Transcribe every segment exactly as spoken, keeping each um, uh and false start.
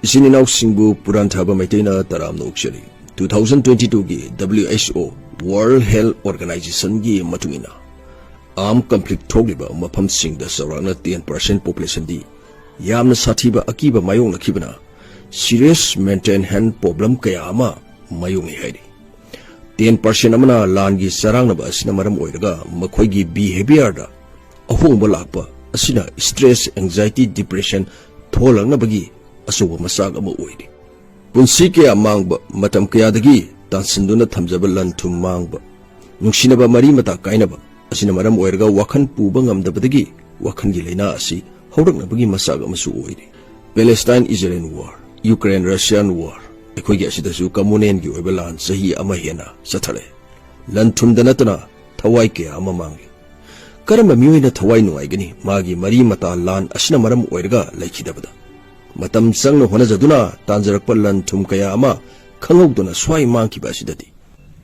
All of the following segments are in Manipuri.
ꯏꯆꯤꯟ ꯏꯅꯥꯎꯁꯤꯡꯕꯨ ꯄꯨꯔꯥꯟ ꯊꯥꯕ ꯃꯩꯇꯩꯅ ꯇꯔꯥꯝꯅ ꯑꯣꯛꯆꯔꯤ꯫ Two thousand twenty-two ꯒꯤ W H O, World Health Organization ꯒꯤ ꯃꯇꯨꯡ ꯏꯟꯅ, armed conflict ꯊꯣꯛꯂꯤꯕ ꯃꯐꯝꯁꯤꯡꯗ ꯆꯥꯎꯔꯥꯛꯅ ten percent population ꯗꯤ ꯌꯥꯝꯅ ꯁꯥꯊꯤꯕ ꯑꯀꯤꯕ ꯃꯥꯌꯣꯛꯅꯈꯤꯕꯅ serious mental health problem ꯀꯌꯥ ꯑꯃ ꯃꯥꯌꯣꯛꯅꯩ ꯍꯥꯏꯔꯤ꯫ Ten percent ꯑꯃꯅ ꯂꯥꯟꯒꯤ ꯆꯔꯥꯡꯅꯕ ꯑꯁꯤꯅ ꯃꯔꯝ ꯑꯣꯏꯔꯒ ꯃꯈꯣꯏꯒꯤ behaviour ꯗ ꯑꯍꯣꯡꯕ ꯂꯥꯛꯄ ꯑꯁꯤꯅ stress, anxiety, depression ꯊꯣꯛꯍꯜꯂꯛꯅꯕꯒꯤ ꯑꯆꯧꯕ ꯃꯆꯥꯛ ꯑꯃ ꯑꯣꯏꯔꯤ꯫ ꯄꯨꯟꯁꯤ ꯀꯌꯥ ꯃꯥꯡꯕ, ꯃꯇꯝ ꯀꯌꯥꯗꯒꯤ ꯇꯥꯟꯁꯤꯟꯗꯨꯅ ꯊꯝꯖꯕ ꯂꯟ ꯊꯨꯝ ꯃꯥꯡꯕ, ꯅꯨꯡꯁꯤꯅꯕ ꯃꯔꯤ ꯃꯇꯥ ꯀꯥꯏꯅꯕ ꯑꯁꯤꯅ ꯃꯔꯝ ꯑꯣꯏꯔꯒ ꯋꯥꯈꯜ ꯄꯨꯕ ꯉꯝꯗꯕꯗꯒꯤ ꯋꯥꯈꯜꯒꯤ ꯂꯥꯏꯅꯥ ꯑꯁꯤ ꯍꯧꯔꯛꯅꯕꯒꯤ ꯃꯆꯥꯛ ꯑꯃꯁꯨ ꯑꯣꯏꯔꯤ꯫ Palestine Israel war, Ukraine Russian war, ꯑꯩꯈꯣꯏꯒꯤ ꯑꯁꯤꯗꯁꯨ communal ꯒꯤ ꯑꯣꯏꯕ ꯂꯥꯟ ꯆꯍꯤ ꯑꯃ ꯍꯦꯟꯅ ꯆꯠꯊꯔꯦ꯫ ꯂꯟ ꯊꯨꯝꯗ ꯅꯠꯇꯅ ꯊꯋꯥꯏ ꯀꯌꯥ ꯑꯃ ꯃꯥꯡꯂꯤ꯫ ꯀꯔꯝꯕ ꯃꯤꯑꯣꯏꯅ ꯊꯋꯥꯏ ꯅꯨꯡꯉꯥꯏꯒꯅꯤ ꯃꯥꯒꯤ ꯃꯔꯤ ꯃꯇꯥ ꯂꯥꯟ ꯑꯁꯤꯅ ꯃꯔꯝ ꯑꯣꯏꯔꯒ ꯂꯩꯈꯤꯗꯕꯗ? ꯃꯇꯝ ꯆꯪꯅ ꯍꯣꯠꯅꯖꯗꯨꯅ ꯇꯥꯟꯖꯔꯛꯄ ꯂꯟ ꯊꯨꯝ ꯀꯌꯥ ꯑꯃ ꯈꯪꯍꯧꯗꯅ ꯁ꯭ꯋꯥꯏ ꯃꯥꯡꯈꯤꯕ ꯑꯁꯤꯗꯗꯤ,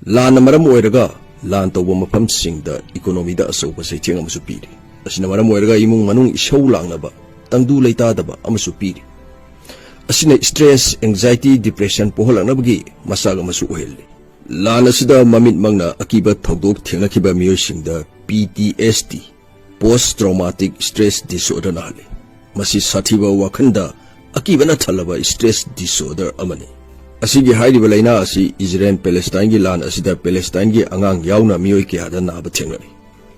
ꯂꯥꯟꯅ ꯃꯔꯝ ꯑꯣꯏꯔꯒ ꯂꯥꯟ ꯇꯧꯕ ꯃꯐꯝꯁꯤꯡꯗ economy ꯗ ꯑꯆꯧꯕ ꯆꯩꯊꯦꯡ ꯑꯃꯁꯨ ꯄꯤꯔꯤ꯫ ꯑꯁꯤꯅ ꯃꯔꯝ ꯑꯣꯏꯔꯒ ꯏꯃꯨꯡ ꯃꯅꯨꯡ ꯏꯁꯧ ꯂꯥꯡꯅꯕ, ꯇꯪꯗꯨ ꯂꯩꯇꯥꯗꯕ ꯑꯃꯁꯨ ꯄꯤꯔꯤ꯫ ꯑꯁꯤꯅ stress, anxiety, depression ꯄꯣꯛꯍꯜꯂꯛꯅꯕꯒꯤ ꯃꯆꯥꯛ ꯑꯃꯁꯨ ꯑꯣꯏꯍꯜꯂꯤ꯫ ꯂꯥꯟ ꯑꯁꯤꯗ ꯃꯃꯤꯠꯃꯛꯅ ꯑꯀꯤꯕ ꯊꯧꯗꯣꯛ ꯊꯦꯡꯅꯈꯤꯕ ꯃꯤꯑꯣꯏꯁꯤꯡꯗ P T S D, Post Traumatic Stress Disorder ꯅꯥꯍꯜꯂꯤ꯫ ꯃꯁꯤ ꯁꯥꯊꯤꯕ ꯋꯥꯈꯜꯗ ꯑꯀꯤꯕꯅ ꯊꯜꯂꯕ stress disorder ꯑꯃꯅꯤ꯫ ꯑꯁꯤꯒꯤ ꯍꯥꯏꯔꯤꯕ ꯂꯥꯏꯅꯥ ꯑꯁꯤ ꯏꯖꯔꯦꯜ ꯄꯦꯂꯦꯁꯇꯥꯏꯟꯒꯤ ꯂꯥꯟ ꯑꯁꯤꯗ ꯄꯦꯂꯦꯁꯇꯥꯏꯟꯒꯤ ꯑꯉꯥꯡ ꯌꯥꯎꯅ ꯃꯤꯑꯣꯏ ꯀꯌꯥꯗ ꯅꯥꯕ ꯊꯦꯡꯅꯔꯤ꯫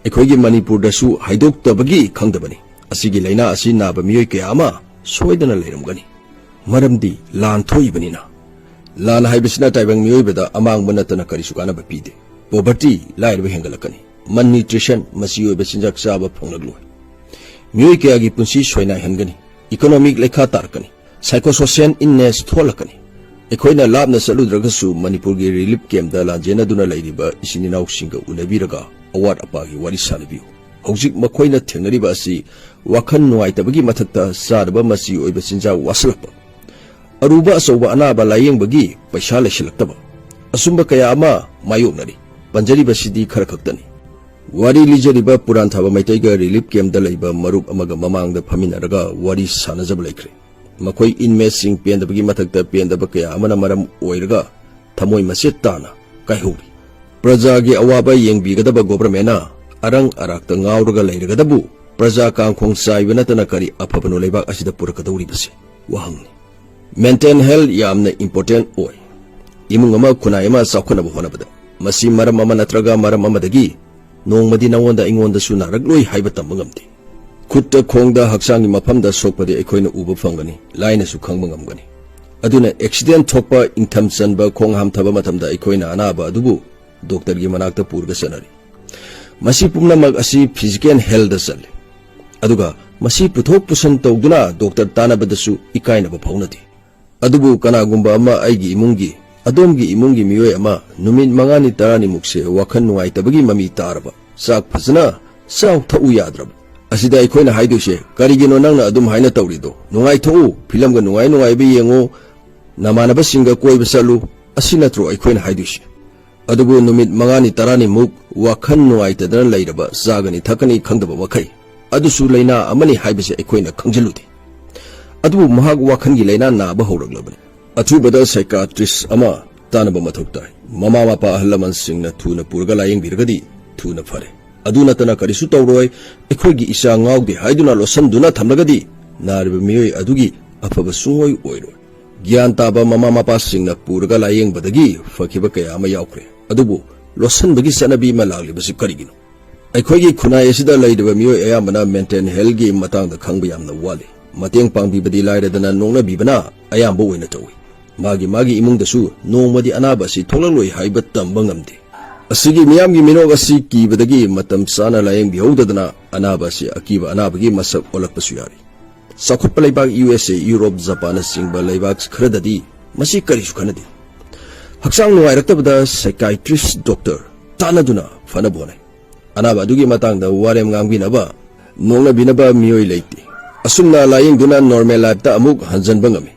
ꯑꯩꯈꯣꯏꯒꯤ ꯃꯅꯤꯄꯨꯔꯗꯁꯨ ꯍꯥꯏꯗꯣꯛꯇꯕꯒꯤ ꯈꯪꯗꯕꯅꯤ꯫ ꯑꯁꯤꯒꯤ ꯂꯥꯏꯅꯥ ꯑꯁꯤ ꯅꯥꯕ ꯃꯤꯑꯣꯏ ꯀꯌꯥ ꯑꯃ ꯁꯣꯏꯗꯅ ꯂꯩꯔꯝꯒꯅꯤ꯫ ꯃꯔꯝꯗꯤ ꯂꯥꯟ ꯊꯣꯛꯏꯕꯅꯤꯅ꯫ ꯂꯥꯟ ꯍꯥꯏꯕꯁꯤꯅ ꯇꯥꯏꯕꯪ ꯃꯤꯑꯣꯏꯕꯗ ꯑꯃꯥꯡꯕ ꯅꯠꯇꯅ ꯀꯔꯤꯁꯨ ꯀꯥꯟꯅꯕ ꯄꯤꯗꯦ꯫ Poverty, ꯂꯥꯏꯔꯕ ꯍꯦꯟꯒꯠꯂꯛꯀꯅꯤ꯫ Malnutrition, ꯃꯆꯤ ꯑꯣꯏꯕ ꯆꯤꯟꯖꯥꯛ ꯆꯥꯕ ꯐꯪꯂꯛꯂꯣꯏ꯫ ꯃꯤꯑꯣꯏ ꯀꯌꯥꯒꯤ ꯄꯨꯟꯁꯤ ꯁꯣꯏꯅꯥꯏꯍꯟꯒꯅꯤ꯫ Economic ꯂꯩꯈꯥ ꯇꯥꯔꯛꯀꯅꯤ꯫ Psychosocial illness ꯊꯣꯛꯍꯜꯂꯛꯀꯅꯤ꯫ ꯑꯩꯈꯣꯏꯅ ꯂꯥꯞꯅ ꯆꯠꯂꯨꯗ꯭ꯔꯒꯁꯨ ꯃꯅꯤꯄꯨꯔꯒꯤ relief camp ꯇ ꯂꯥꯟꯖꯦꯟꯅꯗꯨꯅ ꯂꯩꯔꯤꯕ ꯏꯆꯤꯟ ꯏꯅꯥꯎꯁꯤꯡꯒ ꯎꯅꯕꯤꯔꯒ ꯑꯋꯥꯠ ꯑꯄꯥꯒꯤ ꯋꯥꯔꯤ ꯁꯥꯅꯕꯤꯌꯨ꯫ ꯍꯧꯖꯤꯛ ꯃꯈꯣꯏꯅ ꯊꯦꯡꯅꯔꯤꯕ ꯑꯁꯤ ꯋꯥꯈꯜ ꯅꯨꯡꯉꯥꯏꯇꯕꯒꯤ ꯃꯊꯛꯇ ꯆꯥꯅꯕ ꯃꯆꯤ ꯑꯣꯏꯕ ꯆꯤꯟꯖꯥꯛ ꯋꯥꯁꯤꯜꯂꯛꯄ, ꯑꯔꯨꯕ ꯑꯆꯧꯕ ꯑꯅꯥꯕ ꯂꯥꯌꯦꯡꯕꯒꯤ ꯄꯩꯁꯥ ꯂꯩꯁꯤꯜꯂꯛꯇꯕ, ꯑꯁꯨꯝꯕ ꯀꯌꯥ ꯑꯃ ꯃꯥꯌꯣꯛꯅꯔꯤ꯫ ꯄꯟꯖꯔꯤꯕꯁꯤꯗꯤ ꯈꯔ ꯈꯛꯇꯅꯤ꯫ ꯋꯥꯔꯤ ꯂꯤꯖꯔꯤꯕ ꯄꯨꯔꯥꯟ ꯊꯥꯕ ꯃꯩꯇꯩꯒ relief camp ꯇ ꯂꯩꯕ ꯃꯔꯨꯞ ꯑꯃꯒ ꯃꯃꯥꯡꯗ ꯐꯝꯃꯤꯟꯅꯔꯒ ꯋꯥꯔꯤ ꯁꯥꯅꯖꯕ ꯂꯩꯈ꯭ꯔꯦ꯫ ꯃꯈꯣꯏ inmateꯁꯤꯡ ꯄꯦꯟꯗꯕꯒꯤ ꯃꯊꯛꯇ ꯄꯦꯟꯗꯕ ꯀꯌꯥ ꯑꯃꯅ ꯃꯔꯝ ꯑꯣꯏꯔꯒ ꯊꯃꯣꯏ ꯃꯆꯦꯠ ꯇꯥꯅ ꯀꯥꯏꯍꯧꯔꯤ꯫ ꯄ꯭ꯔꯖꯥꯒꯤ ꯑꯋꯥꯕ ꯌꯦꯡꯕꯤꯒꯗꯕ governmentꯅ ꯑꯔꯪ ꯑꯔꯥꯛꯇ ꯉꯥꯎꯔꯒ ꯂꯩꯔꯒꯗꯕꯨ ꯄ꯭ꯔꯖꯥ ꯀꯥꯡꯈꯣꯡ ꯆꯥꯏꯕ ꯅꯠꯇꯅ ꯀꯔꯤ ꯑꯐꯕꯅꯣ ꯂꯩꯕꯥꯛ ꯑꯁꯤꯗ ꯄꯨꯔꯛꯀꯗꯧꯔꯤꯕꯁꯦ? ꯋꯥꯍꯪꯅꯤ꯫ Mental health ꯌꯥꯝꯅ important ꯑꯣꯏ꯫ ꯏꯃꯨꯡ ꯑꯃ ꯈꯨꯟꯅꯥꯏ ꯑꯃ ꯆꯥꯎꯈꯠꯅꯕ ꯍꯣꯠꯅꯕꯗ ꯃꯁꯤ ꯃꯔꯝ ꯑꯃ ꯅꯠꯇ꯭ꯔꯒ ꯃꯔꯝ ꯑꯃꯗꯒꯤ ꯅꯣꯡꯃꯗꯤ ꯅꯉꯣꯟꯗ ꯑꯩꯉꯣꯟꯗꯁꯨ ꯅꯥꯔꯛꯂꯣꯏ ꯍꯥꯏꯕ ꯇꯝꯕ ꯉꯝꯗꯦ꯫ ꯈꯨꯠꯇ ꯈꯣꯡꯗ ꯍꯛꯆꯥꯡꯒꯤ ꯃꯐꯝꯗ ꯁꯣꯛꯄꯗꯤ ꯑꯩꯈꯣꯏꯅ ꯎꯕ ꯐꯪꯒꯅꯤ, ꯂꯥꯏꯅꯁꯨ ꯈꯪꯕ ꯉꯝꯒꯅꯤ꯫ ꯑꯗꯨꯅ accident ꯊꯣꯛꯄ, ꯏꯪꯊꯝ ꯆꯟꯕ, ꯈꯣꯡ ꯍꯥꯝꯊꯕ ꯃꯇꯝꯗ ꯑꯩꯈꯣꯏꯅ ꯑꯅꯥꯕ ꯑꯗꯨꯕꯨ doctorꯒꯤ ꯃꯅꯥꯛꯇ ꯄꯨꯔꯒ ꯆꯠꯅꯔꯤ꯫ ꯃꯁꯤ ꯄꯨꯝꯅꯃꯛ ꯑꯁꯤ physical healthꯇ ꯆꯜꯂꯤ꯫ ꯑꯗꯨꯒ ꯃꯁꯤ ꯄꯨꯊꯣꯛ ꯄꯨꯁꯟ ꯇꯧꯗꯨꯅ doctor ꯇꯥꯟꯅꯕꯗꯁꯨ ꯏꯀꯥꯏꯅꯕ ꯐꯥꯎꯅꯗꯦ꯫ ꯑꯗꯨꯕꯨ ꯀꯅꯥꯒꯨꯝꯕ ꯑꯃ ꯑꯩꯒꯤ ꯏꯃꯨꯡꯒꯤ, ꯑꯗꯣꯝꯒꯤ ꯏꯃꯨꯡꯒꯤ ꯃꯤꯑꯣꯏ ꯑꯃ ꯅꯨꯃꯤꯠ ꯃꯉꯥꯅꯤ ꯇꯔꯥꯅꯤꯃꯨꯛꯁꯦ ꯋꯥꯈꯜ ꯅꯨꯡꯉꯥꯏꯇꯕꯒꯤ ꯃꯃꯤ ꯇꯥꯔꯕ, ꯆꯥꯛ ꯐꯖꯅ ꯆꯥꯎ ꯊꯛꯎ ꯌꯥꯗ꯭ꯔꯕ, ꯑꯁꯤꯗ ꯑꯩꯈꯣꯏꯅ ꯍꯥꯏꯗꯣꯏꯁꯦ, "ꯀꯔꯤꯒꯤꯅꯣ ꯅꯪꯅ ꯑꯗꯨꯝ ꯍꯥꯏꯅ ꯇꯧꯔꯤꯗꯣ? ꯅꯨꯡꯉꯥꯏꯊꯣꯛꯎ, ꯐꯤꯂꯝꯒ ꯅꯨꯡꯉꯥꯏ ꯅꯨꯡꯉꯥꯏꯕ ꯌꯦꯡꯉꯨ, ꯅꯃꯥꯟꯅꯕꯁꯤꯡꯒ ꯀꯣꯏꯕ ꯆꯠꯂꯨ", ꯑꯁꯤ ꯅꯠꯇ꯭ꯔꯣ ꯑꯩꯈꯣꯏꯅ ꯍꯥꯏꯗꯣꯏꯁꯦ? ꯑꯗꯨꯕꯨ ꯅꯨꯃꯤꯠ ꯃꯉꯥꯅꯤ ꯇꯔꯥꯅꯤꯃꯨꯛ ꯋꯥꯈꯜ ꯅꯨꯡꯉꯥꯏꯇꯗꯅ ꯂꯩꯔꯕ, ꯆꯥꯒꯅꯤ ꯊꯛꯀꯅꯤ ꯈꯪꯗꯕ ꯃꯈꯩ, ꯑꯗꯨꯁꯨ ꯂꯥꯏꯅꯥ ꯑꯃꯅꯤ ꯍꯥꯏꯕꯁꯦ ꯑꯩꯈꯣꯏꯅ ꯈꯪꯖꯤꯜꯂꯨꯗꯦ꯫ ꯑꯗꯨꯕꯨ ꯃꯍꯥꯛ ꯋꯥꯈꯜꯒꯤ ꯂꯥꯏꯅꯥ ꯅꯥꯕ ꯍꯧꯔꯛꯂꯕꯅꯤ꯫ ꯑꯊꯨꯕꯗ psychiatrist ꯑꯃ ꯇꯥꯟꯅꯕ ꯃꯊꯧ ꯇꯥꯏ꯫ ꯃꯃꯥ ꯃꯄꯥ ꯑꯍꯜ ꯂꯃꯟꯁꯤꯡꯅ ꯊꯨꯅ ꯄꯨꯔꯒ ꯂꯥꯌꯦꯡꯕꯤꯔꯒꯗꯤ ꯊꯨꯅ ꯐꯔꯦ꯫ ꯑꯗꯨ ꯅꯠꯇꯅ ꯀꯔꯤꯁꯨ ꯇꯧꯔꯣꯏ, "ꯑꯩꯈꯣꯏꯒꯤ ꯏꯆꯥ ꯉꯥꯎꯗꯦ" ꯍꯥꯏꯗꯨꯅ ꯂꯣꯠꯁꯤꯟꯗꯨꯅ ꯊꯝꯂꯒꯗꯤ ꯅꯥꯔꯤꯕ ꯃꯤꯑꯣꯏ ꯑꯗꯨꯒꯤ ꯑꯐꯕ ꯁꯨꯡꯑꯣꯏ ꯑꯣꯏꯔꯣꯏ꯫ ꯒ꯭ꯌꯥꯟ ꯇꯥꯕ ꯃꯃꯥ ꯃꯄꯥꯁꯤꯡꯅ ꯄꯨꯔꯒ ꯂꯥꯌꯦꯡꯕꯗꯒꯤ ꯐꯈꯤꯕ ꯀꯌꯥ ꯑꯃ ꯌꯥꯎꯈ꯭ꯔꯦ꯫ ꯑꯗꯨꯕꯨ ꯂꯣꯠꯁꯤꯟꯕꯒꯤ ꯆꯠꯅꯕꯤ ꯑꯃ ꯂꯥꯛꯂꯤꯕꯁꯤ ꯀꯔꯤꯒꯤꯅꯣ? ꯑꯩꯈꯣꯏꯒꯤ ꯈꯨꯟꯅꯥꯏ ꯑꯁꯤꯗ ꯂꯩꯔꯤꯕ ꯃꯤꯑꯣꯏ ꯑꯌꯥꯝꯕꯅ mental healthꯀꯤ ꯃꯇꯥꯡꯗ ꯈꯪꯕ ꯌꯥꯝꯅ ꯋꯥꯠꯂꯤ꯫ ꯃꯇꯦꯡ ꯄꯥꯡꯕꯤꯕꯗꯤ ꯂꯥꯏꯔꯗꯅ ꯅꯣꯛꯅꯕꯤꯕꯅ ꯑꯌꯥꯝꯕ ꯑꯣꯏꯅ ꯇꯧꯏ꯫ ꯃꯥꯒꯤ ꯃꯥꯒꯤ ꯏꯃꯨꯡꯗꯁꯨ ꯅꯣꯡꯃꯗꯤ ꯑꯅꯥꯕ ꯑꯁꯤ ꯊꯣꯛꯂꯛꯂꯣꯏ ꯍꯥꯏꯕ ꯇꯝꯕ ꯉꯝꯗꯦ꯫ ꯑꯁꯤꯒꯤ ꯃꯤꯌꯥꯝꯒꯤ ꯃꯤꯅꯣꯛ ꯑꯁꯤ ꯀꯤꯕꯗꯒꯤ ꯃꯇꯝ ꯆꯥꯅ ꯂꯥꯌꯦꯡꯕꯤꯍꯧꯗꯗꯅ ꯑꯅꯥꯕ ꯑꯁꯤ ꯑꯀꯤꯕ ꯑꯅꯥꯕꯒꯤ ꯃꯁꯛ ꯑꯣꯜꯂꯛꯄꯁꯨ ꯌꯥꯔꯤ꯫ ꯆꯥꯎꯈꯠꯄ ꯂꯩꯕꯥꯛ ꯌꯨ ꯑꯦꯁ ꯑꯦ, ꯌꯨꯔꯣꯞ, ꯖꯄꯥꯟꯅꯆꯤꯡꯕ ꯂꯩꯕꯥꯛ ꯈꯔꯗꯗꯤ ꯃꯁꯤ ꯀꯔꯤꯁꯨ ꯈꯟꯅꯗꯦ꯫ ꯍꯛꯆꯥꯡ ꯅꯨꯡꯉꯥꯏꯔꯛꯇꯕꯗ psychiatrist doctor ꯇꯥꯟꯅꯗꯨꯅ ꯐꯅꯕ ꯍꯣꯠꯅꯩ꯫ ꯑꯅꯥꯕ ꯑꯗꯨꯒꯤ ꯃꯇꯥꯡꯗ ꯋꯥꯔꯦꯝ ꯉꯥꯡꯕꯤꯅꯕ, ꯅꯣꯛꯅꯕꯤꯅꯕ ꯃꯤꯑꯣꯏ ꯂꯩꯇꯦ꯫ ꯑꯁꯨꯝꯅ ꯂꯥꯌꯦꯡꯗꯨꯅ normal lifeꯇ ꯑꯃꯨꯛ ꯍꯟꯖꯟꯕ ꯉꯝꯃꯤ꯫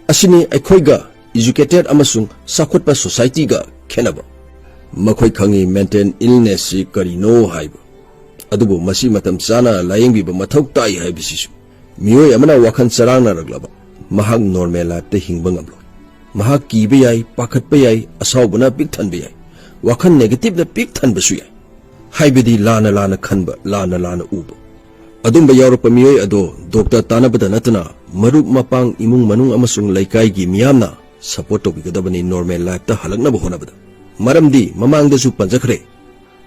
ꯑꯁꯤꯅꯤ ꯑꯩꯈꯣꯏꯒ educated ꯑꯃꯁꯨꯡ ꯆꯥꯎꯈꯠꯄ societyꯒ ꯈꯦꯠꯅꯕ꯫ ꯃꯈꯣꯏ ꯈꯪꯏ mental illnessꯁꯤ ꯀꯔꯤꯅꯣ ꯍꯥꯏꯕ꯫ ꯑꯗꯨꯕꯨ ꯃꯁꯤ ꯃꯇꯝ ꯆꯥꯅ ꯂꯥꯌꯦꯡꯕꯤꯕ ꯃꯊꯧ ꯇꯥꯏ ꯍꯥꯏꯕꯁꯤꯁꯨ꯫ ꯃꯤꯑꯣꯏ ꯑꯃꯅ ꯋꯥꯈꯜ ꯆꯔꯥꯡꯅꯔꯛꯂꯕ, ꯃꯍꯥꯛ ꯅꯣꯔꯃꯦꯜ ꯂꯥꯏꯐꯇ ꯍꯤꯡꯕ ꯉꯝꯂꯣꯏ꯫ ꯃꯍꯥꯛ ꯀꯤꯕ ꯌꯥꯏ, ꯄꯥꯈꯠꯄ ꯌꯥꯏ, ꯑꯁꯥꯎꯕꯅ ꯄꯤꯛ ꯊꯟꯕ ꯌꯥꯏ, ꯋꯥꯈꯜ ꯅꯦꯒꯦꯇꯤꯚꯅ ꯄꯤꯛ ꯊꯟꯕꯁꯨ ꯌꯥꯏ꯫ ꯍꯥꯏꯕꯗꯤ ꯂꯥꯟꯅ ꯂꯥꯟꯅ ꯈꯟꯕ, ꯂꯥꯟꯅ ꯂꯥꯟꯅ ꯎꯕ꯫ ꯑꯗꯨꯝꯕ ꯌꯥꯎꯔꯛꯄ ꯃꯤꯑꯣꯏ ꯑꯗꯣ ꯗꯣꯛꯇꯔ ꯇꯥꯟꯅꯕꯗ ꯅꯠꯇꯅ ꯃꯔꯨꯞ ꯃꯄꯥꯡ, ꯏꯃꯨꯡ ꯃꯅꯨꯡ ꯑꯃꯁꯨꯡ ꯂꯩꯀꯥꯏꯒꯤ ꯃꯤꯌꯥꯝꯅ ꯁꯄꯣꯔꯠ ꯇꯧꯕꯤꯒꯗꯕꯅꯤ ꯅꯣꯔꯃꯦꯜ ꯂꯥꯏꯐꯇ ꯍꯜꯂꯛꯅꯕ ꯍꯣꯠꯅꯕꯗ꯫ ꯃꯔꯝꯗꯤ ꯃꯃꯥꯡꯗꯁꯨ ꯄꯟꯖꯈ꯭ꯔꯦ,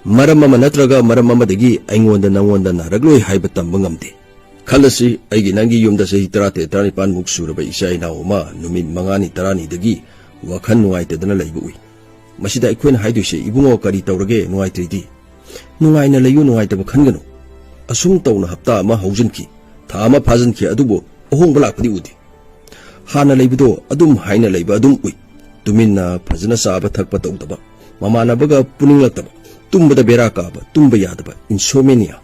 ꯃꯔꯝ ꯑꯃ ꯅꯠꯇ꯭ꯔꯒ ꯃꯔꯝ ꯑꯃꯗꯒꯤ ꯑꯩꯉꯣꯟꯗ ꯅꯪꯉꯣꯟꯗ ꯅꯥꯔꯛꯂꯣꯏ ꯍꯥꯏꯕ ꯇꯝꯕ ꯉꯝꯗꯦ꯫ ꯈꯜꯂꯁꯤ, ꯑꯩꯒꯤ ꯅꯪꯒꯤ ꯌꯨꯝꯗ ꯆꯍꯤ ꯇꯔꯥꯇꯔꯦꯠ ꯇꯔꯥꯅꯤꯄꯥꯟꯃꯨꯛ ꯁꯨꯔꯕ ꯏꯆꯥ ꯏꯅꯥꯎ ꯑꯃ ꯅꯨꯃꯤꯠ ꯃꯉꯥꯅꯤ ꯇꯔꯥꯅꯤꯗꯒꯤ ꯋꯥꯈꯜ ꯅꯨꯡꯉꯥꯏꯇꯗꯅ ꯂꯩꯕ ꯎꯏ꯫ ꯃꯁꯤꯗ ꯑꯩꯈꯣꯏꯅ ꯍꯥꯏꯗꯣꯏꯁꯦ, "ꯏꯕꯨꯡꯉꯣ, ꯀꯔꯤ ꯇꯧꯔꯒꯦ ꯅꯨꯡꯉꯥꯏꯇ꯭ꯔꯤꯗꯤ? ꯅꯨꯡꯉꯥꯏꯅ ꯂꯩꯌꯨ, ꯅꯨꯡꯉꯥꯏꯇꯕ ꯈꯟꯒꯅꯨ꯫ ꯑꯁꯨꯝ ꯇꯧꯅ ꯍꯞꯇꯥ ꯑꯃ ꯍꯧꯖꯤꯟꯈꯤ, ꯊꯥ ꯑꯃ ꯐꯥꯖꯤꯟꯈꯤ, ꯑꯗꯨꯕꯨ ꯑꯍꯣꯡꯕ ꯂꯥꯛꯄꯗꯤ ꯎꯗꯦ꯫ ꯍꯥꯟꯅ ꯂꯩꯕꯗꯣ ꯑꯗꯨꯝ ꯍꯥꯏꯅ ꯂꯩꯕ ꯑꯗꯨꯝ ꯎꯏ꯫ ꯇꯨꯃꯤꯟꯅ ꯐꯖꯅ ꯆꯥꯕ ꯊꯛꯄ ꯇꯧꯗꯕ, ꯃꯃꯥꯟꯅꯕꯒ ꯄꯨꯅꯤꯡꯂꯛꯇꯕ, ꯇꯨꯝꯕꯗ ꯕꯦꯔꯥ ꯀꯥꯕ, ꯇꯨꯝꯕ ꯌꯥꯗꯕ, ꯏꯟꯁꯣꯃꯦꯅꯤꯌꯥ꯫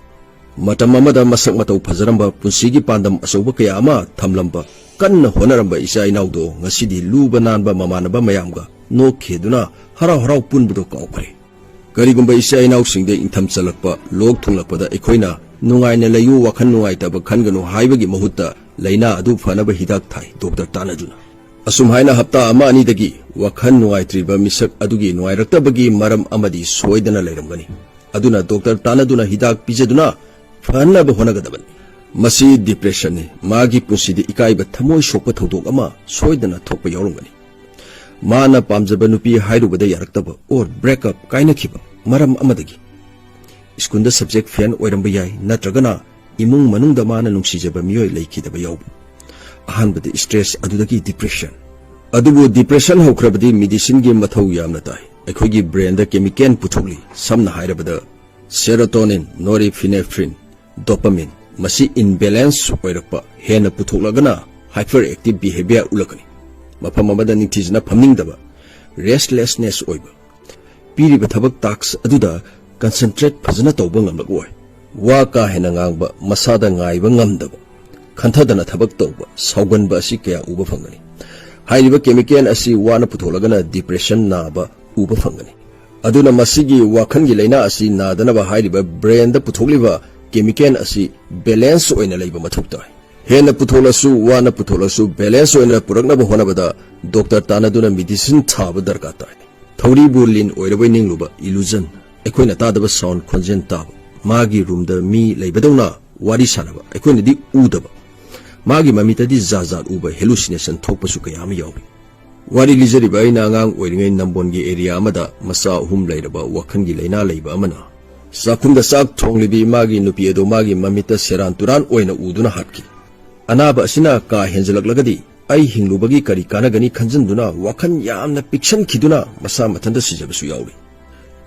ꯃꯇꯝ ꯑꯃꯗ ꯃꯁꯛ ꯃꯇꯧ ꯐꯖꯔꯝꯕ, ꯄꯨꯟꯁꯤꯒꯤ ꯄꯥꯟꯗꯝ ꯑꯆꯧꯕ ꯀꯌꯥ ꯑꯃ ꯊꯝꯂꯝꯕ, ꯀꯟꯅ ꯍꯣꯠꯅꯔꯝꯕ ꯏꯆꯥ ꯏꯅꯥꯎꯗꯣ ꯉꯁꯤꯗꯤ ꯂꯨꯕ ꯅꯥꯟꯕ ꯃꯃꯥꯟꯅꯕ ꯃꯌꯥꯝꯒ ꯅꯣꯛꯈꯤꯗꯨꯅ ꯍꯔꯥꯎ ꯍꯔꯥꯎ ꯄꯨꯟꯕꯗꯣ ꯀꯥꯎꯈ꯭ꯔꯦ꯫ ꯀꯔꯤꯒꯨꯝꯕ ꯏꯆꯥ ꯏꯅꯥꯎꯁꯤꯡꯗ ꯏꯪꯊꯝ ꯆꯜꯂꯛꯄ, ꯂꯣꯛ ꯊꯨꯡꯂꯛꯄꯗ ꯑꯩꯈꯣꯏꯅ "ꯅꯨꯡꯉꯥꯏꯅ ꯂꯩꯌꯨ, ꯋꯥꯈꯜ ꯅꯨꯡꯉꯥꯏꯇꯕ ꯈꯟꯒꯅꯨ" ꯍꯥꯏꯕꯒꯤ ꯃꯍꯨꯠꯇ ꯂꯥꯏꯅꯥ ꯑꯗꯨ ꯐꯅꯕ ꯍꯤꯗꯥꯛ ꯊꯥꯏ ꯗꯣꯛꯇꯔ ꯇꯥꯟꯅꯗꯨꯅ꯫ ꯑꯁꯨꯝ ꯍꯥꯏꯅ ꯍꯞꯇꯥ ꯑꯃ ꯑꯅꯤꯗꯒꯤ ꯋꯥꯈꯜ ꯅꯨꯡꯉꯥꯏꯇ꯭ꯔꯤꯕ ꯃꯤꯁꯛ ꯑꯗꯨꯒꯤ ꯅꯨꯡꯉꯥꯏꯔꯛꯇꯕꯒꯤ ꯃꯔꯝ ꯑꯃꯗꯤ ꯁꯣꯏꯗꯅ ꯂꯩꯔꯝꯒꯅꯤ꯫ ꯑꯗꯨꯅ ꯗꯣꯛꯇꯔ ꯇꯥꯟꯅꯗꯨꯅ ꯍꯤꯗꯥꯛ ꯄꯤꯖꯗꯨꯅ ꯐꯍꯟꯅꯕ ꯍꯣꯠꯅꯒꯗꯕꯅꯤ꯫ ꯃꯁꯤ ꯗꯤꯄ꯭ꯔꯦꯁꯟꯅꯤ꯫ ꯃꯥꯒꯤ ꯄꯨꯟꯁꯤꯗ ꯏꯀꯥꯏꯕ, ꯊꯃꯣꯏ ꯁꯣꯛꯄ ꯊꯧꯗꯣꯛ ꯑꯃ ꯁꯣꯏꯗꯅ ꯊꯣꯛꯄ ꯌꯥꯎꯔꯝꯒꯅꯤ꯫ ꯃꯥꯅ ꯄꯥꯝꯖꯕ ꯅꯨꯄꯤ ꯍꯥꯏꯔꯨꯕꯗ ꯌꯥꯔꯛꯇꯕ, or breakup, ꯀꯥꯏꯅꯈꯤꯕ ꯃꯔꯝ ꯑꯃꯗꯒꯤ꯫ ꯁ꯭ꯀꯨꯜꯗ ꯁꯕꯖꯦꯛ ꯐꯦꯜ ꯑꯣꯏꯔꯝꯕ ꯌꯥꯏ, ꯅꯠꯇ꯭ꯔꯒꯅ ꯏꯃꯨꯡ ꯃꯅꯨꯡꯗ ꯃꯥꯅ ꯅꯨꯡꯁꯤꯖꯕ ꯃꯤꯑꯣꯏ ꯂꯩꯈꯤꯗꯕ ꯌꯥꯎꯕ꯫ ꯑꯍꯥꯟꯕꯗ ꯏꯁꯇ꯭ꯔꯦꯁ, ꯑꯗꯨꯗꯒꯤ ꯗꯤꯄ꯭ꯔꯦꯁꯟ꯫ ꯑꯗꯨꯕꯨ ꯗꯤꯄ꯭ꯔꯦꯁꯟ ꯍꯧꯈ꯭ꯔꯕꯗꯤ ꯃꯦꯗꯤꯁꯤꯟꯒꯤ ꯃꯊꯧ ꯌꯥꯝꯅ ꯇꯥꯏ꯫ ꯑꯩꯈꯣꯏꯒꯤ ꯕ꯭ꯔꯦꯟꯗ ꯀꯦꯃꯤꯀꯦꯜ ꯄꯨꯊꯣꯛꯂꯤ꯫ ꯁꯝꯅ ꯍꯥꯏꯔꯕꯗ, ꯁꯦꯔꯣꯇꯣꯅꯤꯟ, ꯅꯣꯔꯏꯐꯤꯅꯦꯐ꯭ꯔꯤꯟ, ꯗꯣꯄꯥꯃꯤꯟ꯫ ꯃꯁꯤ ꯏꯟꯕꯦꯂꯦꯟꯁ ꯑꯣꯏꯔꯛꯄ, ꯍꯦꯟꯅ ꯄꯨꯊꯣꯛꯂꯒꯅ ꯍꯥꯏꯄꯔ ꯑꯦꯛꯇꯤꯚ ꯕꯤꯍꯦꯕꯤꯌꯔ ꯎꯠꯂꯛꯀꯅꯤ꯫ ꯃꯐꯝ ꯑꯃꯗ ꯅꯤꯡꯊꯤꯖꯅ ꯐꯝꯅꯤꯡꯗꯕ, ꯔꯦꯁꯂꯦꯁꯅꯦꯁ ꯑꯣꯏꯕ, ꯄꯤꯔꯤꯕ ꯊꯕꯛ ꯇꯥꯛꯁ ꯑꯗꯨꯗ ꯀꯟꯁꯦꯟꯇ꯭ꯔꯦꯠ ꯐꯖꯅ ꯇꯧꯕ ꯉꯝꯂꯛꯂꯣꯏ꯫ ꯋꯥ ꯀꯥ ꯍꯦꯟꯅ ꯉꯥꯡꯕ, ꯃꯁꯥꯗ ꯉꯥꯏꯕ ꯉꯝꯗꯕ, ꯈꯟꯊꯗꯅ ꯊꯕꯛ ꯇꯧꯕ, ꯁꯥꯎꯒꯟꯕ ꯑꯁꯤ ꯀꯌꯥ ꯎꯕ ꯐꯪꯒꯅꯤ꯫ ꯍꯥꯏꯔꯤꯕ ꯀꯦꯃꯤꯀꯦꯜ ꯑꯁꯤ ꯋꯥꯅ ꯄꯨꯊꯣꯛꯂꯒꯅ ꯗꯤꯄ꯭ꯔꯦꯁꯟ ꯅꯥꯕ ꯎꯕ ꯐꯪꯒꯅꯤ꯫ ꯑꯗꯨꯅ ꯃꯁꯤꯒꯤ ꯋꯥꯈꯜꯒꯤ ꯂꯥꯏꯅꯥ ꯑꯁꯤ ꯅꯥꯗꯅꯕ ꯍꯥꯏꯔꯤꯕ ꯕ꯭ꯔꯦꯟꯗ ꯄꯨꯊꯣꯛꯂꯤꯕ ꯀꯦꯃꯤꯀꯦꯜ ꯑꯁꯤ ꯕꯦꯂꯦꯟꯁ ꯑꯣꯏꯅ ꯂꯩꯕ ꯃꯊꯧ ꯇꯥꯏ꯫ ꯍꯦꯟꯅ ꯄꯨꯊꯣꯛꯂꯁꯨ, ꯋꯥꯅ ꯄꯨꯊꯣꯛꯂꯁꯨ, balance ꯑꯣꯏꯅ ꯄꯨꯔꯛꯅꯕ ꯍꯣꯠꯅꯕꯗ doctor ꯇꯥꯟꯅꯗꯨꯅ medicine ꯊꯥꯕ ꯗꯔꯀꯥꯔ ꯇꯥꯏ꯫ ꯊꯧꯔꯤꯕꯨ ꯂꯤꯟ ꯑꯣꯏꯔꯕꯣꯏ ꯅꯤꯡꯂꯨꯕ illusion, ꯑꯩꯈꯣꯏꯅ ꯇꯥꯗꯕ sound ꯈꯣꯟꯖꯦꯜ ꯇꯥꯕ, ꯃꯥꯒꯤ roomꯗ ꯃꯤ ꯂꯩꯕꯗꯧꯅ ꯋꯥꯔꯤ ꯁꯥꯟꯅꯕ, ꯑꯩꯈꯣꯏꯅꯗꯤ ꯎꯗꯕ, ꯃꯥꯒꯤ ꯃꯃꯤꯠꯇꯗꯤ ꯖꯥꯠ ꯖꯥꯠ ꯎꯕ hallucination ꯊꯣꯛꯄꯁꯨ ꯀꯌꯥ ꯑꯃ ꯌꯥꯎꯏ꯫ ꯋꯥꯔꯤ ꯂꯤꯖꯔꯤꯕ ꯑꯩꯅ ꯑꯉꯥꯡ ꯑꯣꯏꯔꯤꯉꯩ ꯅꯝꯕꯣꯟꯒꯤ area ꯑꯃꯗ ꯃꯆꯥ ꯑꯍꯨꯝ ꯂꯩꯔꯕ ꯋꯥꯈꯜꯒꯤ ꯂꯥꯏꯅꯥ ꯂꯩꯕ ꯑꯃꯅ ꯆꯥꯛꯈꯨꯝꯗ ꯆꯥꯛ ꯊꯣꯡꯂꯤꯕꯤ ꯃꯥꯒꯤ ꯅꯨꯄꯤ ꯑꯗꯨ ꯃꯥꯒꯤ ꯃꯃꯤꯠꯇ ꯁꯦꯔꯥꯟ ꯇꯨꯔꯥꯟ ꯑꯣꯏꯅ ꯎꯗꯨꯅ ꯍꯥꯠꯈꯤ꯫ ꯑꯅꯥꯕ ꯑꯁꯤꯅ ꯀꯥ ꯍꯦꯟꯖꯂꯛꯂꯒꯗꯤ ꯑꯩ ꯍꯤꯡꯂꯨꯕꯒꯤ ꯀꯔꯤ ꯀꯥꯟꯅꯒꯅꯤ ꯈꯟꯖꯟꯗꯨꯅ ꯋꯥꯈꯜ ꯌꯥꯝꯅ ꯄꯤꯛꯁꯟꯈꯤꯗꯨꯅ ꯃꯁꯥ ꯃꯊꯟꯇ ꯁꯤꯖꯕꯁꯨ ꯌꯥꯎꯔꯤ꯫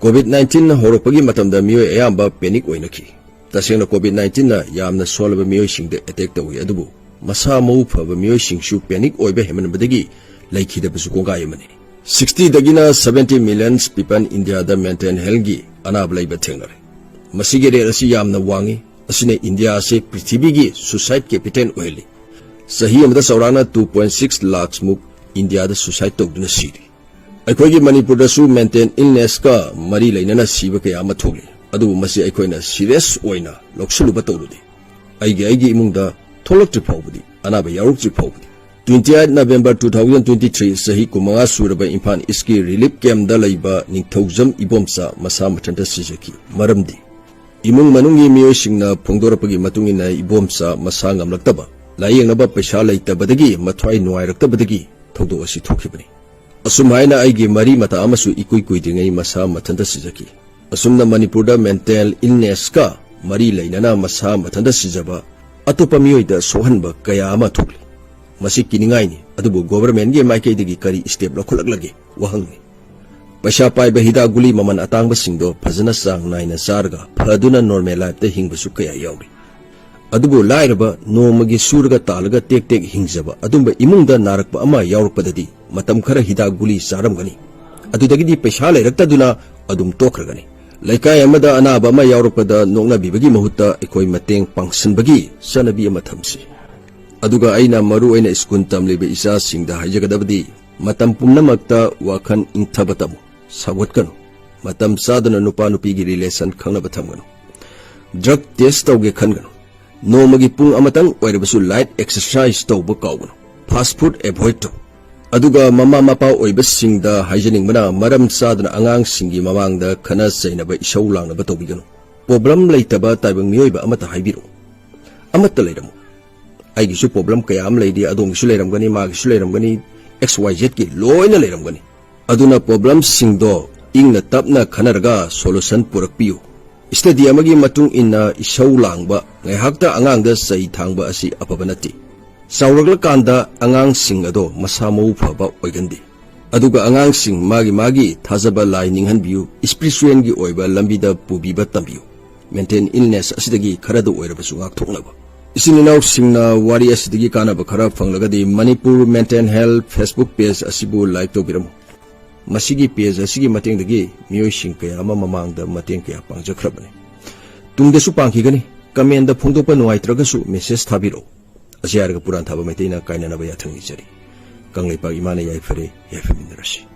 COVID nineteen ꯍꯧꯔꯛꯄꯒꯤ ꯃꯇꯝꯗ ꯃꯤꯑꯣꯏ ꯑꯌꯥꯝꯕ panic ꯑꯣꯏꯅꯈꯤ꯫ ꯇꯁꯦꯡꯅ COVID nineteenꯅ ꯌꯥꯝꯅ ꯁꯣꯜꯂꯕ ꯃꯤꯑꯣꯏꯁꯤꯡꯗ attack ꯇꯧꯏ, ꯑꯗꯨꯕꯨ ꯃꯁꯥ ꯃꯎ ꯐꯕ ꯃꯤꯑꯣꯏꯁꯤꯡꯁꯨ panic ꯑꯣꯏꯕ ꯍꯦꯟꯃꯟꯕꯗꯒꯤ ꯂꯩꯈꯤꯗꯕꯁꯨ ꯀꯣꯡꯒꯥꯏ ꯑꯃꯅꯤ꯫ Sixtyꯗꯒꯤꯅ seventy millions people Indiaꯗ mental healthꯀꯤ ꯑꯅꯥꯕ ꯂꯩꯕ ꯊꯦꯡꯅꯔꯦ꯫ ꯃꯁꯤꯒꯤ rate ꯑꯁꯤ ꯌꯥꯝꯅ ꯋꯥꯡꯏ꯫ ꯑꯁꯤꯅ India ꯑꯁꯤ ꯄ꯭ꯔꯤꯊꯤꯕꯤꯒꯤ suicide capital ꯑꯣꯏꯍꯜꯂꯤ꯫ ꯆꯍꯤ ꯑꯃꯗ ꯆꯥꯎꯔꯥꯛꯅ two point six lakhs ꯃꯨꯛ Indiaꯗ suicide ꯇꯧꯗꯨꯅ ꯁꯤꯔꯤ꯫ ꯑꯩꯈꯣꯏꯒꯤ ꯃꯅꯤꯄꯨꯔꯗꯁꯨ mental illnessꯀ ꯃꯔꯤ ꯂꯩꯅꯅ ꯁꯤꯕ ꯀꯌꯥ ꯑꯃ ꯊꯣꯛꯂꯤ꯫ ꯑꯗꯨꯕꯨ ꯃꯁꯤ ꯑꯩꯈꯣꯏꯅ serious ꯑꯣꯏꯅ ꯂꯧꯁꯤꯜꯂꯨꯕ ꯇꯧꯔꯨꯗꯦ꯫ ꯑꯩꯒꯤ ꯑꯩꯒꯤ ꯏꯃꯨꯡꯗ ꯊꯣꯛꯂꯛꯇ꯭ꯔꯤ ꯐꯥꯎꯕꯗꯤ, ꯑꯅꯥꯕ ꯌꯥꯎꯔꯛꯇ꯭ꯔꯤ ꯐꯥꯎꯕꯗꯤ꯫ Twenty eight November two thousand twenty three, ꯆꯍꯤ ꯀꯨꯟꯃꯉꯥ ꯁꯨꯔꯕ ꯏꯝꯐꯥꯜ Eastꯀꯤ relief campꯇ ꯂꯩꯕ ꯅꯤꯡꯊꯧꯖꯝ ꯏꯕꯣꯝꯆꯥ ꯃꯁꯥ ꯃꯊꯟꯇ ꯁꯤꯖꯈꯤ꯫ ꯃꯔꯝꯗꯤ ꯏꯃꯨꯡ ꯃꯅꯨꯡꯒꯤ ꯃꯤꯑꯣꯏꯁꯤꯡꯅ ꯐꯣꯡꯗꯣꯔꯛꯄꯒꯤ ꯃꯇꯨꯡ ꯏꯟꯅ ꯏꯕꯣꯝꯆꯥ ꯃꯁꯥ ꯉꯝꯂꯛꯇꯕ, ꯂꯥꯌꯦꯡꯅꯕ ꯄꯩꯁꯥ ꯂꯩꯇꯕꯗꯒꯤ ꯃꯊ꯭ꯋꯥꯏ ꯅꯨꯡꯉꯥꯏꯔꯛꯇꯕꯗꯒꯤ ꯊꯧꯗꯣꯛ ꯑꯁꯤ ꯊꯣꯛꯈꯤꯕꯅꯤ꯫ ꯑꯁꯨꯝ ꯍꯥꯏꯅ ꯑꯩꯒꯤ ꯃꯔꯤ ꯃꯇꯥ ꯑꯃꯁꯨ ꯏꯀꯨꯏ ꯀꯨꯏꯗ꯭ꯔꯤꯉꯩ ꯃꯁꯥ ꯃꯊꯟꯇ ꯁꯤꯖꯈꯤ꯫ ꯑꯁꯨꯝꯅ ꯃꯅꯤꯄꯨꯔꯗ mental illnessꯀ ꯃꯔꯤ ꯂꯩꯅꯅ ꯃꯁꯥ ꯃꯊꯟꯇ ꯁꯤꯖꯕ, ꯑꯇꯣꯞꯄ ꯃꯤꯑꯣꯏꯗ ꯁꯣꯛꯍꯟꯕ ꯀꯌꯥ ꯑꯃ ꯊꯣꯛꯂꯤ꯫ ꯃꯁꯤ ꯀꯤꯅꯤꯡꯉꯥꯏꯅꯤ, ꯑꯗꯨꯕꯨ governmentꯀꯤ ꯃꯥꯏꯀꯩꯗꯒꯤ ꯀꯔꯤ step ꯂꯧꯈꯠꯂꯛꯂꯒꯦ? ꯋꯥꯍꯪꯅꯤ꯫ ꯄꯩꯁꯥ ꯄꯥꯏꯕ ꯍꯤꯗꯥꯛ ꯒꯨꯂꯤ ꯃꯃꯜ ꯑꯇꯥꯡꯕꯁꯤꯡꯗꯣ ꯐꯖꯅ ꯆꯥꯡ ꯅꯥꯏꯅ ꯆꯥꯔꯒ ꯐꯗꯨꯅ normal lifeꯇ ꯍꯤꯡꯕꯁꯨ ꯀꯌꯥ ꯌꯥꯎꯔꯤ꯫ ꯑꯗꯨꯕꯨ ꯂꯥꯏꯔꯕ, ꯅꯣꯡꯃꯒꯤ ꯁꯨꯔꯒ ꯇꯥꯜꯂꯒ ꯇꯦꯛ ꯇꯦꯛ ꯍꯤꯡꯖꯕ ꯑꯗꯨꯝꯕ ꯏꯃꯨꯡꯗ ꯅꯥꯔꯛꯄ ꯑꯃ ꯌꯥꯎꯔꯛꯄꯗꯗꯤ ꯃꯇꯝ ꯈꯔ ꯍꯤꯗꯥꯛ ꯒꯨꯂꯤ ꯆꯥꯔꯝꯒꯅꯤ꯫ ꯑꯗꯨꯗꯒꯤꯗꯤ ꯄꯩꯁꯥ ꯂꯩꯔꯛꯇꯗꯨꯅ ꯑꯗꯨꯝ ꯇꯣꯛꯈ꯭ꯔꯒꯅꯤ꯫ ꯂꯩꯀꯥꯏ ꯑꯃꯗ ꯑꯅꯥꯕ ꯑꯃ ꯌꯥꯎꯔꯛꯄꯗ ꯅꯣꯛꯅꯕꯤꯕꯒꯤ ꯃꯍꯨꯠꯇ ꯑꯩꯈꯣꯏ ꯃꯇꯦꯡ ꯄꯥꯡꯁꯤꯟꯕꯒꯤ ꯆꯠꯅꯕꯤ ꯑꯃ ꯊꯝꯁꯤ꯫ ꯑꯗꯨꯒ ꯑꯩꯅ ꯃꯔꯨ ꯑꯣꯏꯅ ꯁ꯭ꯀꯨꯜ ꯇꯝꯂꯤꯕ ꯏꯆꯥꯁꯤꯡꯗ ꯍꯥꯏꯖꯒꯗꯕꯗꯤ, ꯃꯇꯝ ꯄꯨꯝꯅꯃꯛꯇ ꯋꯥꯈꯜ ꯏꯪꯊꯕ ꯇꯝꯃꯨ, ꯁꯥꯎꯒꯠꯀꯅꯨ꯫ ꯃꯇꯝ ꯆꯥꯗꯅ ꯅꯨꯄꯥ ꯅꯨꯄꯤꯒꯤ relation ꯈꯪꯅꯕ ꯊꯝꯒꯅꯨ꯫ Drug test ꯇꯧꯒꯦ ꯈꯟꯒꯅꯨ꯫ ꯅꯣꯡꯃꯒꯤ ꯄꯨꯡ ꯑꯃꯇꯪ ꯑꯣꯏꯔꯕꯁꯨ light exercise ꯇꯧꯕ ꯀꯥꯎꯒꯅꯨ꯫ Fast food avoid ꯇꯧ꯫ ꯑꯗꯨꯒ ꯃꯃꯥ ꯃꯄꯥ ꯑꯣꯏꯕꯁꯤꯡꯗ ꯍꯥꯏꯖꯅꯤꯡꯕꯅ, ꯃꯔꯝ ꯆꯥꯗꯅ ꯑꯉꯥꯡꯁꯤꯡꯒꯤ ꯃꯃꯥꯡꯗ ꯈꯠꯅ ꯆꯩꯅꯕ, ꯏꯁꯧ ꯂꯥꯡꯅꯕ ꯇꯧꯕꯤꯒꯅꯨ꯫ Problem ꯂꯩꯇꯕ ꯇꯥꯏꯕꯪ ꯃꯤꯑꯣꯏꯕ ꯑꯃꯠꯇ ꯍꯥꯏꯕꯤꯔꯛꯎ꯫ ꯑꯃꯠꯇ ꯂꯩꯔꯝꯃꯣꯏ꯫ ꯑꯩꯒꯤꯁꯨ problem ꯀꯌꯥ ꯑꯃ ꯂꯩꯔꯤ, ꯑꯗꯣꯝꯒꯤꯁꯨ ꯂꯩꯔꯝꯒꯅꯤ, ꯃꯥꯒꯤꯁꯨ ꯂꯩꯔꯝꯒꯅꯤ, X Y Z ꯀꯤ ꯂꯣꯏꯅ ꯂꯩꯔꯝꯒꯅꯤ꯫ ꯑꯗꯨꯅ problemꯁꯤꯡꯗꯣ ꯏꯪꯅ ꯇꯞꯅ ꯈꯟꯅꯔꯒ solution ꯄꯨꯔꯛꯄꯤꯌꯨ꯫ Study ꯑꯃꯒꯤ ꯃꯇꯨꯡ ꯏꯟꯅ ꯏꯁꯧ ꯂꯥꯡꯕ, ꯉꯥꯏꯍꯥꯛꯇ ꯑꯉꯥꯡꯗ ꯆꯩ ꯊꯥꯡꯕ ꯑꯁꯤ ꯑꯐꯕ ꯅꯠꯇꯦ꯫ ꯆꯥꯎꯔꯛꯂꯀꯥꯟꯗ ꯑꯉꯥꯡꯁꯤꯡ ꯑꯗꯣ ꯃꯁꯥ ꯃꯎ ꯐꯕ ꯑꯣꯏꯒꯟꯗꯦ꯫ ꯑꯗꯨꯒ ꯑꯉꯥꯡꯁꯤꯡ ꯃꯥꯒꯤ ꯃꯥꯒꯤ ꯊꯥꯖꯕ ꯂꯥꯏ ꯅꯤꯡꯍꯟꯕꯤꯌꯨ, spiritualꯒꯤ ꯑꯣꯏꯕ ꯂꯝꯕꯤꯗ ꯄꯨꯕꯤꯕ ꯇꯝꯕꯤꯌꯨ꯫ Mental illness ꯑꯁꯤꯗꯒꯤ ꯈꯔꯗ ꯑꯣꯏꯔꯕꯁꯨ ꯉꯥꯛꯊꯣꯛꯅꯕ꯫ ꯏꯆꯤꯟ ꯏꯅꯥꯎꯁꯤꯡꯅ ꯋꯥꯔꯤ ꯑꯁꯤꯗꯒꯤ ꯀꯥꯟꯅꯕ ꯈꯔ ꯐꯪꯂꯒꯗꯤ Manipur Mental Health Facebook page ꯑꯁꯤꯕꯨ like ꯇꯧꯕꯤꯔꯝꯃꯨ꯫ ꯃꯁꯤꯒꯤ page ꯑꯁꯤꯒꯤ ꯃꯇꯦꯡꯗꯒꯤ ꯃꯤꯑꯣꯏꯁꯤꯡ ꯀꯌꯥ ꯑꯃ ꯃꯃꯥꯡꯗ ꯃꯇꯦꯡ ꯀꯌꯥ ꯄꯥꯡꯖꯈ꯭ꯔꯕꯅꯤ꯫ ꯇꯨꯡꯗꯁꯨ ꯄꯥꯡꯈꯤꯒꯅꯤ꯫ Commentꯗ ꯐꯣꯡꯗꯣꯛꯄ ꯅꯨꯡꯉꯥꯏꯇ꯭ꯔꯒꯁꯨ message ꯊꯥꯕꯤꯔꯛꯎ꯫ ꯑꯁꯤ ꯍꯥꯏꯔꯒ ꯄꯨꯔꯥꯟ ꯊꯥꯕ ꯃꯩꯇꯩꯅ ꯀꯥꯏꯅꯅꯕ ꯌꯥꯊꯪ ꯅꯤꯖꯔꯤ꯫ ꯀꯪꯂꯩꯄꯥꯛ ꯏꯃꯥꯅ ꯌꯥꯏꯐꯔꯦ, ꯌꯥꯏꯐꯃꯤꯟꯅꯔꯁꯤ꯫